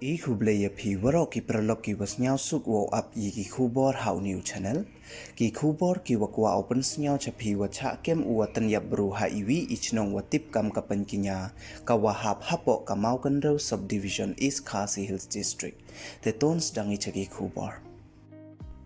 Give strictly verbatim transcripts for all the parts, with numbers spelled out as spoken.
I khublei ya phi waroh ki paralok ki wa sniawsuk wow ap ya ki khubor ha u new channel. Ki khubor ki wa kwah u pynsniaw cha phi wa chah kem u wa tynyap bru ha iwi i chnong wa tip kam ka Pynkñia, ka wa hap hapoh ka Mawkynrew Subdivision, East Khasi Hills District. Te ton sdang i cha ki khubor.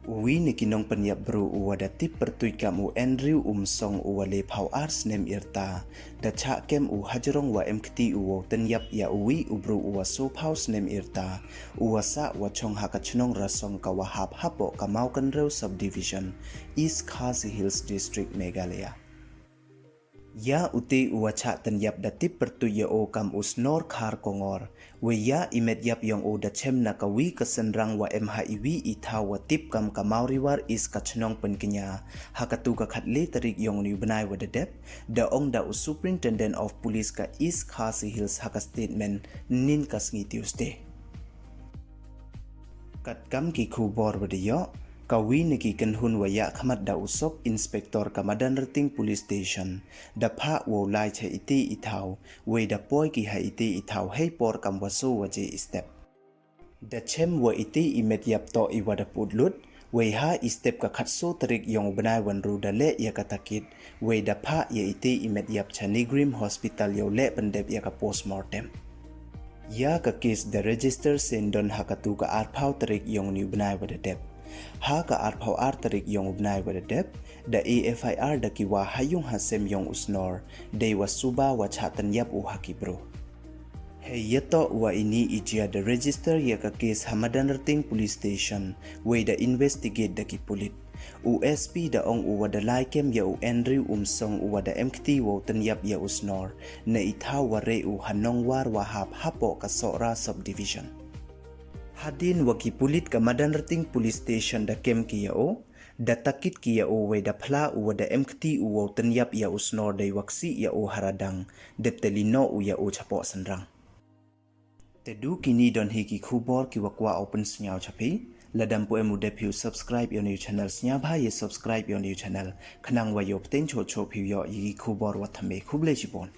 Uwi na ki nongpynyap bru u wa da tip pyrtuit kam u Andrew Umsong u wa le phaw ar snem yrta, da chah kem u hajrong wa em kti u wow tynyap ya uwi u bru u wa so phaw snem yrta, u wa sah wa chong ha ka chnong Rasong ka wa hap hapoh ka Mawkynrew Subdivision, East Khasi Hills District, Meghalaya. Ya ute u wa chah tynyap da tip pyrtuit ya o kam u Snor Khar Kongor, wei ya i met yap yong o da chem na ka wi ka synrang wa em ha iwi i thaw wa tip kam ka Mawriwar East ka chnong Pynkñia, ha ka tu ka khatle tarik yong u ni u bnai wa da dep, da ong da u Superintendent of Police ka East Khasi Hills ha ka statement nin ka sngi Tuesday. Katkam ki khubor wa da yoh, ka wi na ki kynhun wa ya khmat da u Sub Inspector ka Madanrting Police Station, da phah wow lai cha ite i thaw, wei da poi ki ha ite i thaw hei por kam wa so waje i step. Da chem wa ite i met yap toh i wa da put lut, wei ha i step ka khatso tarik yong u bnai wa ynru da leh ya ka takit, wei da phah ya ite i met yap cha Nigrim Hospital yow leh pyndep ya ka postmortem. Ya ka case da register syndon ha ka tu ka arphaw tarik yong u ni u bnai wa da dep. Ha ka arphaw ar tarik yong u bnai wa da dep, da FIR da ki wa ha yung ha sem yong u Snor, dei wa suba wa chah tynyap u ha ki bru. Hei ya toh wa ini i jia da register ya ka case ha Madanrting Police Station, wei da investigate da ki pulit. U SP da ong u wa da lai kem ya u Andrew Umsong u wa da em kti wow tynyap ya u Snor, na i thaw wa re u ha Nongwar wa hap hapoh ka Sohra Subdivision. Hadien wa ki pulit ka Madanrting Police Station da kem ki ya o, da takit ki ya o wei da phla u wa da em kti u wow tynyap ya u Snor dei wa ksih ya o ha radang, dep te li noh u ya o chapoh synrang. Te du kini don hi ki khubor ki wa kwah u pynsniaw cha phi. Lada ym pu em u dep phi u subscribe ya u ni u channel, sniawbha ya subscribe ya u ni u channel, khnang wa yow pteng choh choh phi u yoh ya ki khubor wa thymme. Khublei chibun.